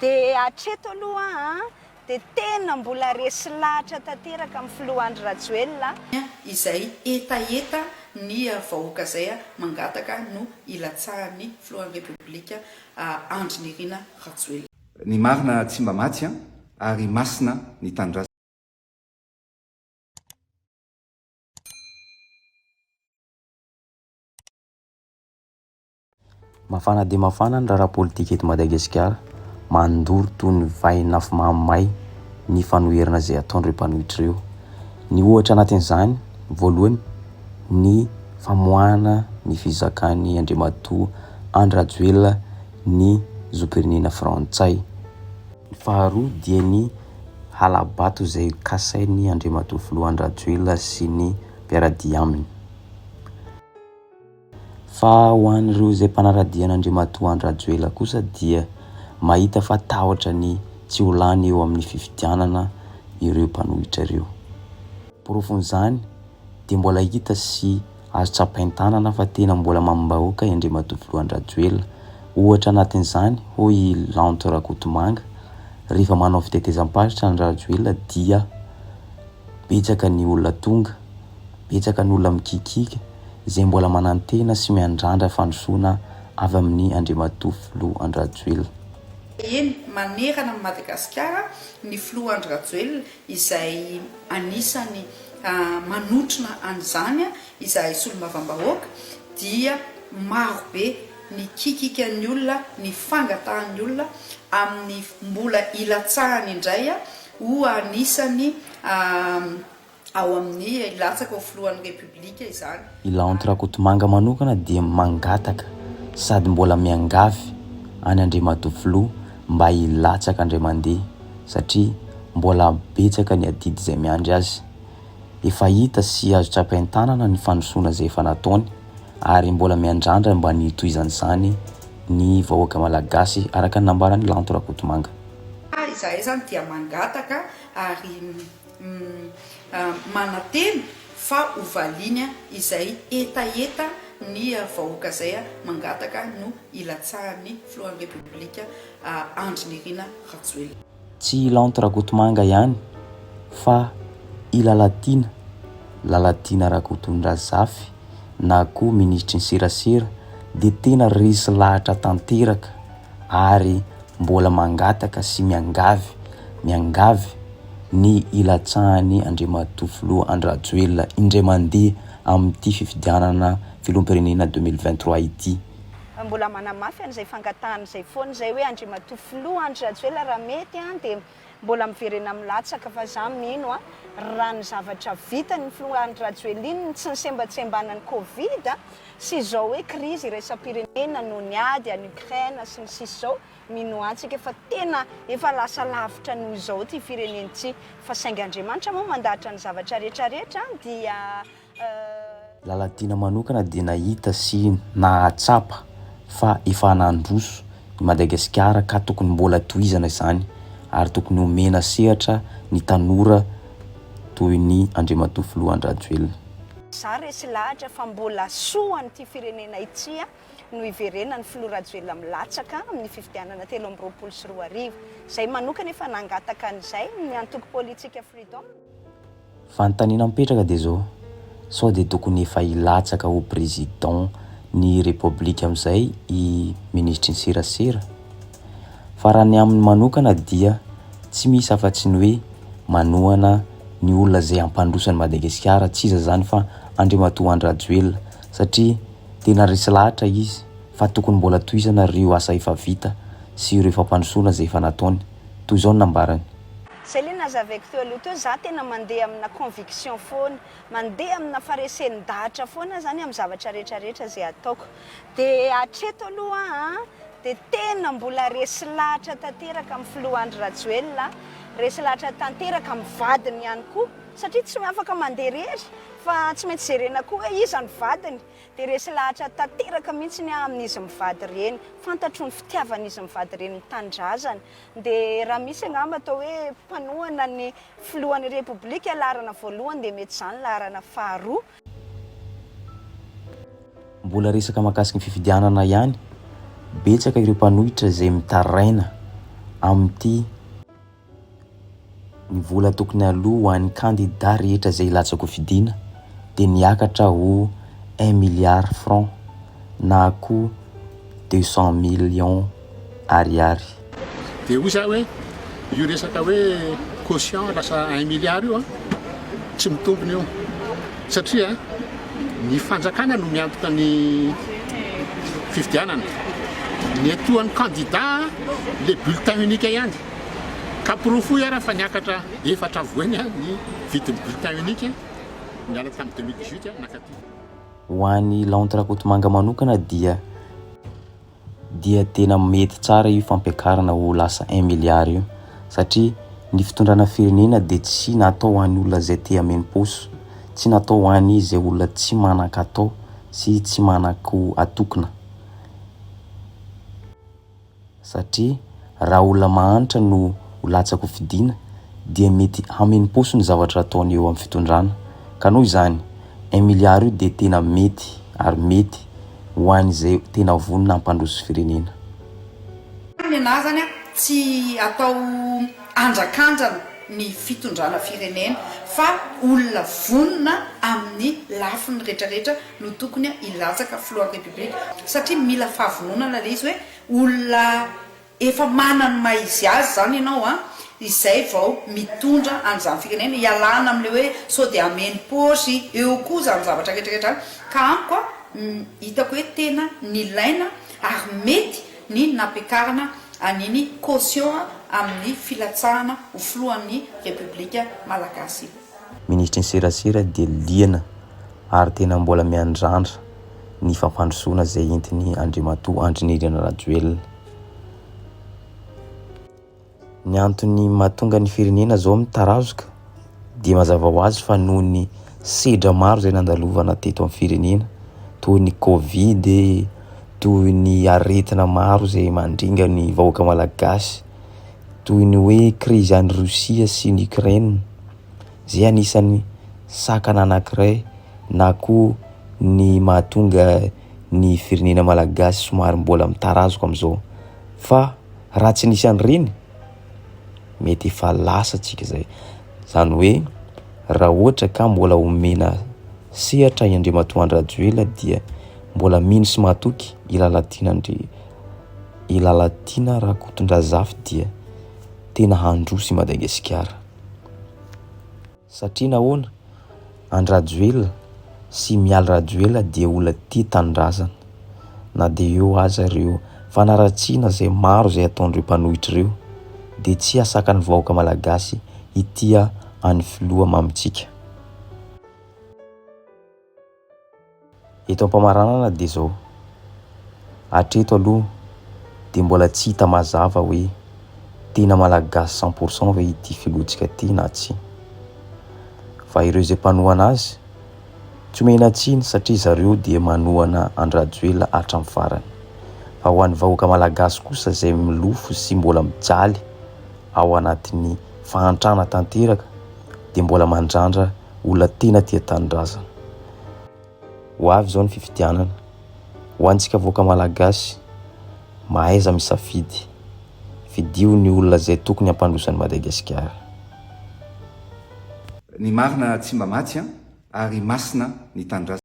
Dia hatreto aloha an, dia tena mbola resy lahatra tanteraka amin'ny filoha Andry Rajoelina. Izay hetaheta ny vahoaka izay mangataka no hilatsahan'ny filohan'ny Repoblika Andry Nirina Rajoelina. Ny marina tsy mba maty an, ary masina ny tanindrazana. Mafana dia mafana ny raharaha politika eto Madagasikara. Mandoro toy ny vainafo mahamay ny fanoherana izay ataon'ireo mpanohitra ireo. Ny ohatra anatin'izany, voalohany, ny famoahana ny fizakan'i Andriamatoa Andry Rajoelina ny zom-pirenena frantsay. Ny faharoa dia ny hala-bato izay kasain'i Andriamatoa Filoha Andry Rajoelina sy ny mpiara-dia aminy. Fa ho an'ireo izay mpanara-dia an'Andriamatoa Andry Rajoelina kosa dia mahita fa tahotra ny tsy ho lany eo amin'ny fifidianana ireo mpanohitra ireo. Porofon'izany dia mbola hita sy azo tsapain-tanana fa tena mbola mamim-bahoaka i Andriamatoa Filoha Andry Rajoelina. Ohatra anatin'izany, hoy i Lanto Rakotomanga, rehefa manao fitetezam-paritra Andry Rajoelina dia betsaka ny olona tonga, betsaka ny olona mikikiaka izay mbola manantena sy miandrandra fandrosoana avy amin'ny Andriamatoa Filoha Andry Rajoelina. Eny manerana an'i Madagasikara ny Filoha Andry Rajoelina izay anisany manotrona an'izany izahay solombavambahoaka dia maro be ny kikikan'ny olona, ny fangatahan'ny olona amin'ny mbola hilatsahany indray ho anisany ao amin'ny hilatsaka ho filohan'ny Repoblika izany. I Lanto Rakotomanga manokana dia mangataka sady mbola miangavy an' Andriamatoa Filoha mba hilatsaka indray mandeha satria mbola betsaka ny adidy izay miandry azy. Efa hita sy azo tsapain-tanana ny fandrosoana izay efa nataony ary mbola miandrandra mba ny hitohizan'izany ny vahoaka Malagasy araka ny nambaran'i Lanto Rakotomanga. Izahay izany dia mangataka ary manantena fa ho valiany izay hetaheta ny vahoaka izay mangataka no hilatsahan'ny filohan'ny Repoblika Andry Nirina Rajoelina. Tsy i Lanto Rakotomanga ihany fa i Lalatiana, Lalatiana Rakotondrazafy na koa minisitry ny serasera dia tena resy lahatra tanteraka ary mbola mangataka sy miangavy miangavy ny hilatsahan'i Andriamatoa Filoha Andry Rajoelina indray mandeha amin'ity fifidianana filoham-pirenena 2023 ity. Mbola manamafy an'izay fangatahana izay foana izay hoe Andriamatoa Filoha Andry Rajoelina raha mety dia mbola miverena milatsaka fa za mino raha ny zavatra vitan'ny Filoha Andry Rajoelina tsy nisembatsembanan'ny Covid sy izao hoe krizy iraisam-pirenena noho ny ady any Ukraine sy ny sisa izao, minoa antsika fa tena efa lasa lavitra noho izao ity firenena ity fa saingy Andriamanitra moa mandahatra ny zavatra rehetra rehetra dia Lalatiana manokana dia nahita sy nahatsapa fa efa nandroso i Madagasikara ka tokony mbola tohizana izany ary tokony omena sehatra ny tanora toy ny Andriamatoa Filoha Andry Rajoelina. Za resy lahatra fa mbola soa an'ity firenena ity no hiverenan'ny Filoha Rajoelina milatsaka amin'ny fifidianana 2023. Zay manokana efa nangataka an'izay ny antoko politika Freedom. Fanontaniana mipetraka dia izao, sao dia tokony efa hilatsaka ho président ny République amin'izay i Minisitry ny serasera? Fa raha ny aminy manokana dia tsy misy afa-tsy ny hoe manohana ny olona izay hampandroso an'i Madagasikara, tsy iza izany fa Andriamatoa Andry Rajoelina satria tena resy lahatra izy fa tokony mbola tohizana ireo asa efa vita sy ireo fampandrosoana izay efa nataony. Toy izao ny nambarany. Zay le nazavaiko teo aloha teo, za tena mandeha amina conviction foana, mandeha amina faharesen-dahatra foana zany amin'ny zavatra rehetra rehetra zay ataoko. De hatreto aloha an, de tena mbola resy lahatra tanteraka amin'ny filoha Andry Rajoelina, resy lahatra tanteraka amin'ny vadiny ihany koa, satria tsy afaka mandeha irery fa tsy maintsy jerena koa hoe iza ny vadiny, de resy lahatra tanteraka mihitsy aho amin'izy mivady ireny, fantatro ny fitiavan'izy mivady ireny ny tanindrazana, Dia raha misy angamba atao hoe mpanohana ny filohan'ny Repoblika laharana voalohany dia mety izany laharana faharoa. Mbola resaka mahakasika ny fifidianana ihany, betsaka ireo mpanohitra izay mitaraina Amin'ity, ny vola tokony haloa ho an'ny kandida rehetra izay hilatsa-kofidina dia niakatra ho un milliard francs na koa 200 millions ariary. Dia hoy za hoe, io resaka hoe caution lasa un milliard io an, tsy mitombina io satria ny fanjakana no miantoka ny fifidianana, ny atoan'ny candidat le bulletin unique ihany, ka porofoy ara fa niakatra efatra avo heny ny vidin'ny bulletin unique niala tamin'ny 2018 nankaty. Ho an'i Lanto Rakotomanga manokana dia dia tena mety tsara io fampiakarana ho lasa un milliard io satria ny fitondrana firenena dia tsy natao ho an'ny olona izay te hameno paosy, tsy natao ho an'ny izay olona tsy manan-katao sy tsy manan-ko atokona satria raha olona mahantra no ho latsa-kofidina dia mety hameno paosy ny zavatra ataony eo amin'ny fitondrana ka noho izany un milliard io dia tena mety ary mety ho an'izay tena vonona hampandroso firenena. Ny anah zany an, tsy atao andrakandrana ny fitondrana firenena fa olona vonona amin'ny lafiny retraretra no tokony hilatsaka filohan'ny République satria mila fahavononana le izy hoe olona Efa manana ny maha izy azy izany ianao an, izay vao mitondra an'izany firenena, ialana amin'ilay hoe sao dia hameno paosy, eo koa izany zavatra rehetra rehetra izany, ka amiko an, hitako hoe tena nilaina ary mety ny nampiakarana an'iny caution amin'ny filatsahana ho filohan'ny Repoblika Malagasy iny. Minisitry ny serasera dia liana ary tena mbola miandrandra ny fampandrosoana izay entin'i Andriamatoa Andry Nirina Rajoelina. Ny antony mahatonga ny firenena izao mitarazoka dia mazava ho azy fa noho ny sedra maro izay nandalovana teto amin'ny firenena toy ny covid, toy ny aretina maro izay mandringa ny vahoaka malagasy, toy ny hoe krizy any Rosia sy ny Ukraine. Izay anisan'ny sakana anankiray na koa ny mahatonga ny firenena malagasy somary mbola mitarazoka amin'izao fa raha tsy nisy an'ireny mety efa lasa tsika zay, zany hoe raha ohatra ka mbola omena sehatra i Andriamatoa Andry Rajoelina dia mbola mino sy mahatoky i Lalatiana Andry i Lalatiana Rakotondrazafy dia tena handroso i Madagasikara. Satria nahoana? Andry Rajoelina sy Mialy Rajoelina dia olona tia tanindrazana. Na dia eo aza ireo fanaratsiana izay maro izay ataon'ireo mpanohitra ireo dia tsy hasakan'ny vahoaka malagasy hitia an'ny filoha mamintsika. Eto am-pamaranana dia izao, hatreto aloha dia mbola tsy hita mazava hoe tena Malagasy cent pour cent ve ity filohantsika ity na tsia. Fa ireo izay mpanohana azy, tsy omena tsiny satria zareo dia manohana an-dRajoelina hatramin'ny farany. Fa ho an'ny vahoaka Malagasy kosa izay milofo sy mbola mijaly ao anatin'ny fahantrana tanteraka dia mbola mandrandra olona tena tia tanindrazana. Ho avy izao ny fifidianana. Ho antsika vahoaka malagasy, mahaiza misafidy. Fidio ny olona izay tokony hampandroso an'i Madagasikara. Ny marina tsy mba maty an, ary masina ny tanindrazana.